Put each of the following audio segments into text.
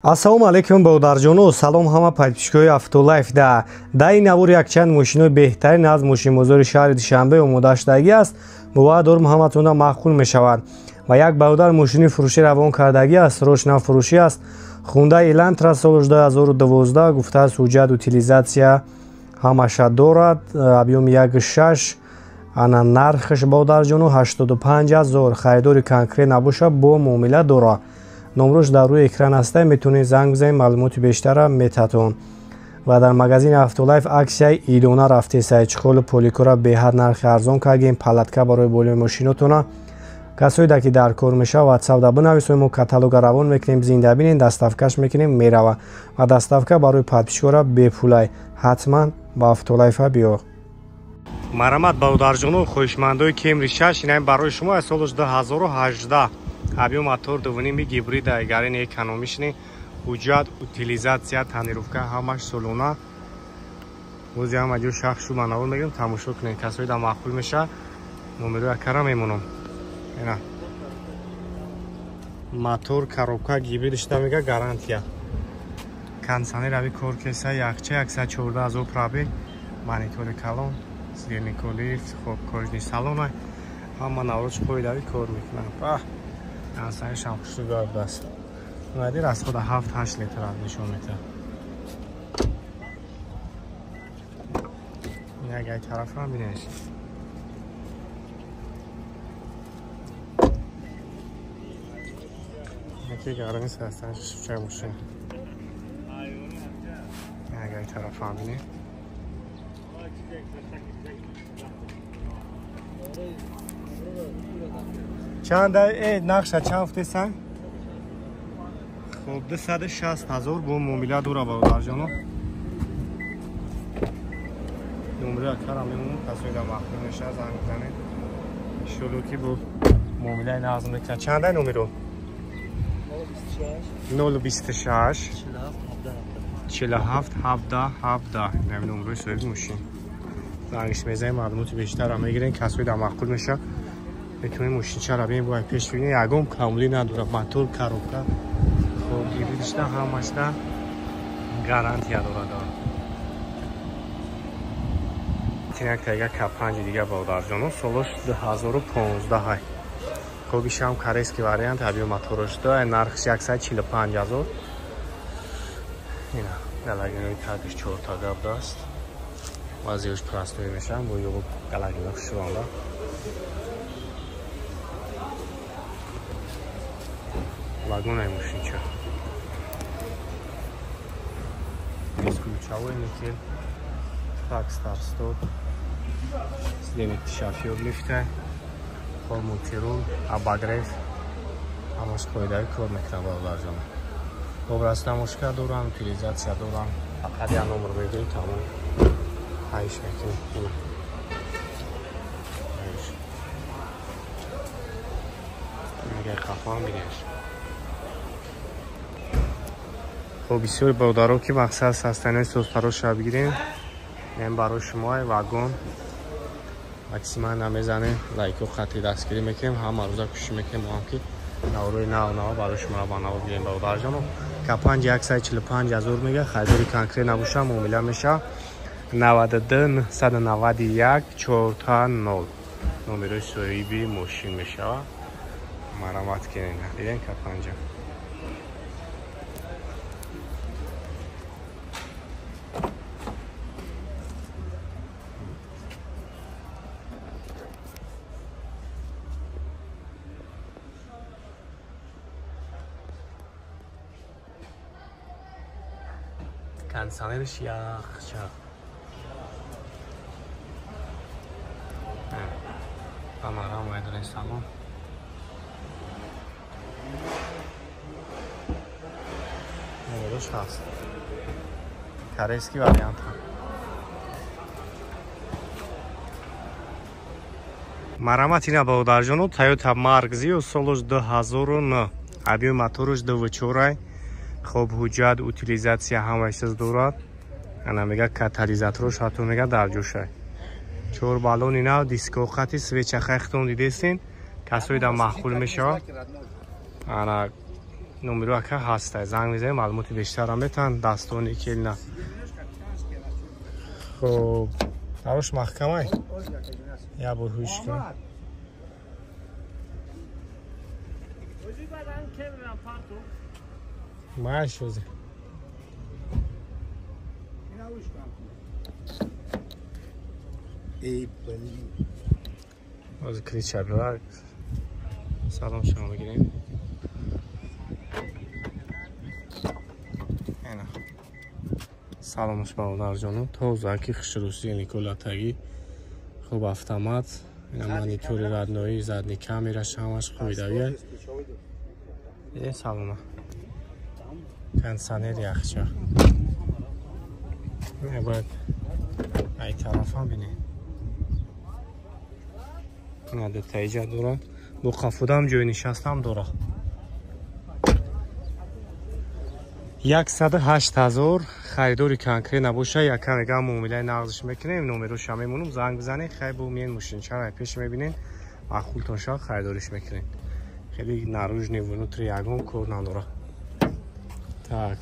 Ассалому алайкум бародарҷону, салом ҳама подписчикои Автолайф. Да ин навор якчанд мошинои беҳтарин аз мошинбозори шаҳри Душанбе омода шудагӣ аст. Бовар дорум ҳаматонда маъқул мешавад. Ва як бародар мошини фурӯшӣ равон кардагӣ аст, рочна фурӯшӣ аст. Хундай Элантра соли 2012 гуфтааст, ҳуҷҷат утилизатсия ҳамаша дорад, объёми 1.6, ана нархаш бародарҷону 85 ҳазор. Харидори конкрет набошад, бо муомила дорад. Номрош дар рӯи экран ҳаста, метавонед занг бизанед, маълумоти бештара метатон. Ва дар магазини Автолайф аксияи идона рафтеса, чехолу поликора беҳад нархи арзон кардем, палатка барои болои мошинотона. Касоеда ки дар кор мешава, WhatsApp да бинависед, мо каталога равон мекунем, зинда бинед, доставкаш мекунем, мерава. Ва доставка барои подписчикора бепулай. Ҳатман ба Автолайфа биё. Марамат бародарҷону, хоҳишмандои Camry 6 инам барои шумо аз соли 2018. Объем мотор 2.5 гибрид, гарини экономичный, ҳуҷҷат, утилизатсия, тонировка ҳамаш солона. Бози ҳама ҷо шахс шу манавор мегирем, тамошо кунед. Касои да маъқул меша, номеро якара мемонам. Ина. Мотор, коробка, гибрид шуда мега гарантия. Кондиционер ави кор кеса, якча 114 ҳазор пробег, монитори калон, сидельнико лифт, хоб кожаный салон, ҳама навроч қоидави кор мекунанд. Бах! Ансанишам хушрӯ гардааст. Нади расхода 7-8 литр нишон медиҳад. Як ай тарафам бинеш. Яке гарани сарстанш шучай мошин. Як ай тарафам бинед. Чанд нақша чанд футесан? Хоб 260 ҳазор бо муомила дора бародарҷоно. Номери акара мемонам, касои да маъқул мешавад, занг бизанед. Иншолло ки бо муомилаи нағз мекунад. Чандай номеро? 026 47 17 17. Инам номерои соҳиби мошин. Зангш мезанем, маълумоти бештарро мегирем, касои да маъқул мешавад. Метавонем мошинчаро бинем, бояд пеш бинем, ягон камолӣ надорад. Мотор, коробка, хоб гибридшда ҳамашда гарантия дорад. Як тайга К5 дига бародарҷоно, солаш 2015. Хоб ишам корейский вариант, объем мотораш 2, нархш 145 ҳазор. Ина галагинои тагиш 4 та габдааст. Вазиёш простой мешаванд, бо ё галагино хушрӯанда. Лагунаи мошинча. Бесключевой никель. Так, старт-стоп. Сиденье шофёр лифта. Хоб мультирул, обогрев. Ҳамаш қоидаи кор мекунад бародарҷон. Хоб растамошка дорам, утилизатсия дорам. Фақат як номер мегирем, тамом. Ҳайш мекунем. Ина. Ҳайш. Мегай қафоам бинеш. Хоб бисёри бародаро ки мақсад састаниҳои созтарошро бигирем, ин барои шумо вагон максимал намезанем, лайку хати дастгирӣ мекунем, ҳама рӯза кӯшиш мекунем мо ҳам ки наврои нав нав барои шуморо ба навор бигирем бародарҷоно. К5 145 ҳазор мега, харидори конкрет набоша, муомила мешавад. 92 991 4 0 номерои соҳиби мошин мешавад. Марамат кунед. Дидем К5. Кондиционерش яхча. Панорама дорем салон. Номерош ҳаст. Корейский вариант. Марамат ина бародарҷону, Toyota Mark Z солаш 2009. Объем мотораш 2.4. Хоб ҳуҷҷат, утилизатсия ҳамаи чиз дорад. Ана мега катализаторш ҳатто мега дар ҷӯшай. 4 баллони нав, диско хати, свеча хайхтон дидесин, касои да маъқул мешавад. Ана Номеро ака ҳаста. Занг мезанем, маълумоти бештарам метан. Дастони келна. Хоб, дарош маҳкамай. Я бор ҳуш кун. Маш ози. Ози клича бивар. Салом шумо бигирем. Саломаш бародарҷону, тоза ки хушрӯсии Николатагӣ. Хуб автомат, ина монитори радноӣ, задни камераш ҳамаш қоидавия. Е салома. Кондиционер яхча. Не бояд ай тарафам бинед. Ина дутаиҷа дора. Бо қафудам ҷои нишастам дора. 108 000 харидори конкрет набоша, яка мегам муомилаи нағзиш мекунем, номероша мемонум, занг бизанед, хай бо миен мошинчаро пеш мебинед, маъқултон шавад харидориш мекунед. Хеле наружни внутри ягон кор надора. Так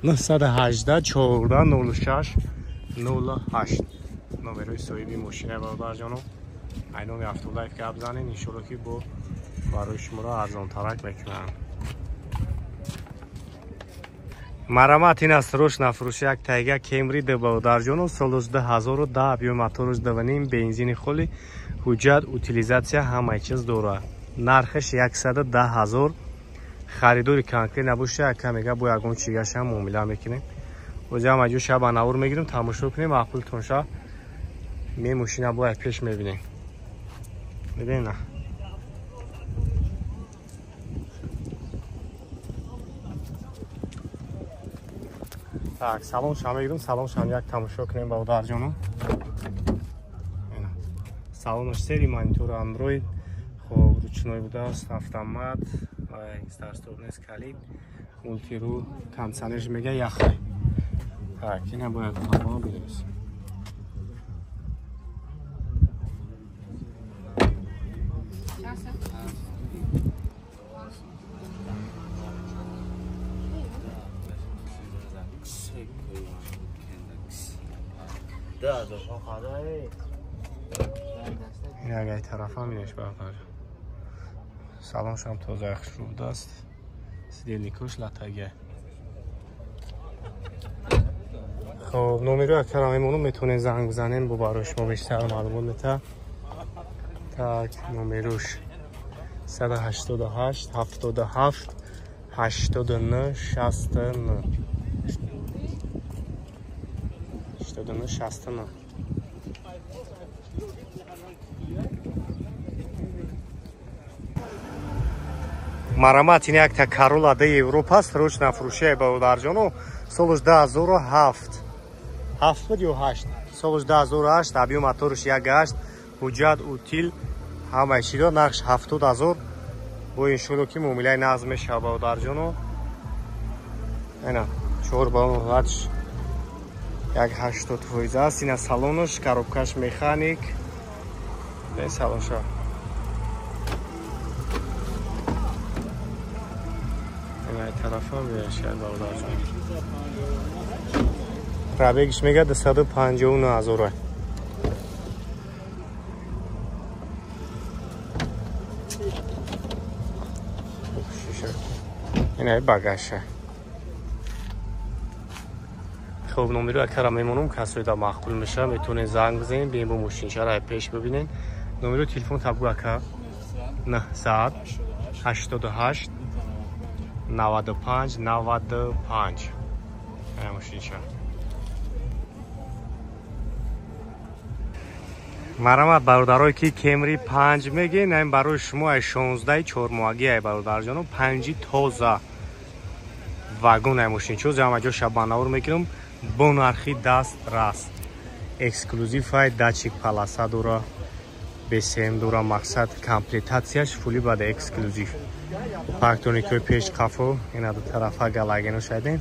918 14 06 08 номерои соҳиби мошина бародарҷоно. Ай номи Автолайф гап занед, иншолло ки бо барои шуморо арзонтарак мекунанд. Марамат ин аст рӯшна фурӯши як тайга Кемри д бародарҷоно, соли 2010, объёми мотораш 2.5, бензини холи, ҳуҷҷат, утилизатсия ҳамаи чиз дорад. Нархаш 110 000. Харидори конкрет набоша, яка мега бо ягон чигаша муомила мекунем. Ози ҳама ҷо шаба навор мегирем, тамошо кунем, маъқултон ша. Ме мошина бояд пеш мебинем. Бибинем на. Так, салон шам мегирем, салон шам як тамошо кунем бародарҷоно. Салонаш сери монитор Android, хоб ручной будааст, автомат, старт-стоп нест, калид, мултиру, кондиционерш мега яхай. Так, ина бояд тамом бинем. این اگه طرف هم اینش برقرار. سلام شام تازه خوش بوداست. سیدلیکوش لاتاگه. خب نمره اکرم ایمونو میتونه زنگ بزنیم با برای شما بیشتر معلومات میده. تاک نمروش 188 77 89 69 89 69. Марамат ин якта Карола д Европа аст, рӯчна фурӯшия бародарҷоно, солаш 2007. 7 буд ё 8? Солаш 2008, объём мотораш 1.8, ҳуҷҷат, утил, ҳамаи чизо, нархш 70 000. Бо иншолло ки муомилаи нағз мешавад бародарҷоно. Ина 4 баллон ҳолатш 1.80% аст. Ина салонаш, коробкаш механик. Не салонша. Ина тарафа бешад бародарҷон. Пробегш мега 259 000. Ина багаша. Хоб номеро акара мемонум, касои да маъқул меша, метавонед занг бизанед, бием бо мошинчаро пеш бибинед. Номеро телефон табгу ака 988 95 95. Ина мошинча. Марамат бародарое ки Кемри 5 мегӯед, ин барои шумо ай 16 чормоҳагӣ ай бародарҷоно, 5 тоза вагон ай мошинчо, ҳама ҷо шабанавор мекунам бо нархи даст раст. Эксклюзив ай, датчик полоса дора, БСМ дора, мақсад комплектатсияш фули бада эксклюзив. Парктроникҳои пеш қафо, ина ду тарафа галагено шайдем.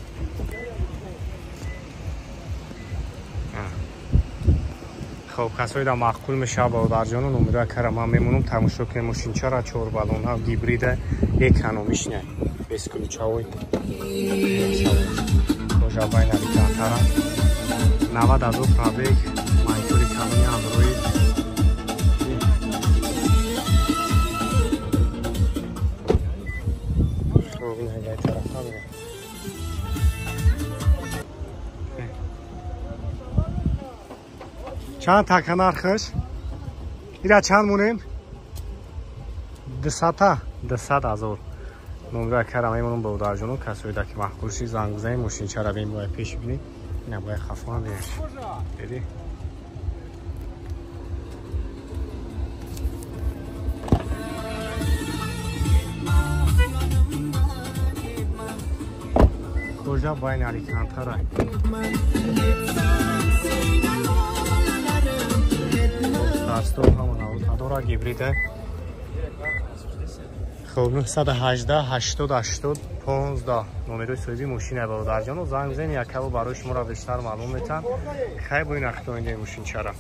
Хоб касои да маъқул мешавад бародарҷоно, номеро акара ман мемонам, тамошо кунем мошинчаро, 4 баллон ҳам гибрида, экономичня. Бесключевой. Кожа байна Алькантара. 90 азор пробег, монитори калони Android. Чанд така нархаш? Ира чанд монем? 200 азор. Номера карам мемонам бародарҷоно, касоида ки маъқул ши занг бизанед, мошинчара бем бояд пеш бинед. Ина бояд хафон бинед. Диди? Кожа байна Алькантара. Старстор ҳамон дора гибрида. Хоб 918 80 80 15 номерои соҳиби мошина бародарҷоно, занг бизанед, якабо барои шуморо бештар маълум метаҳам. Хай бо ин ахтоиндаи мошинчара.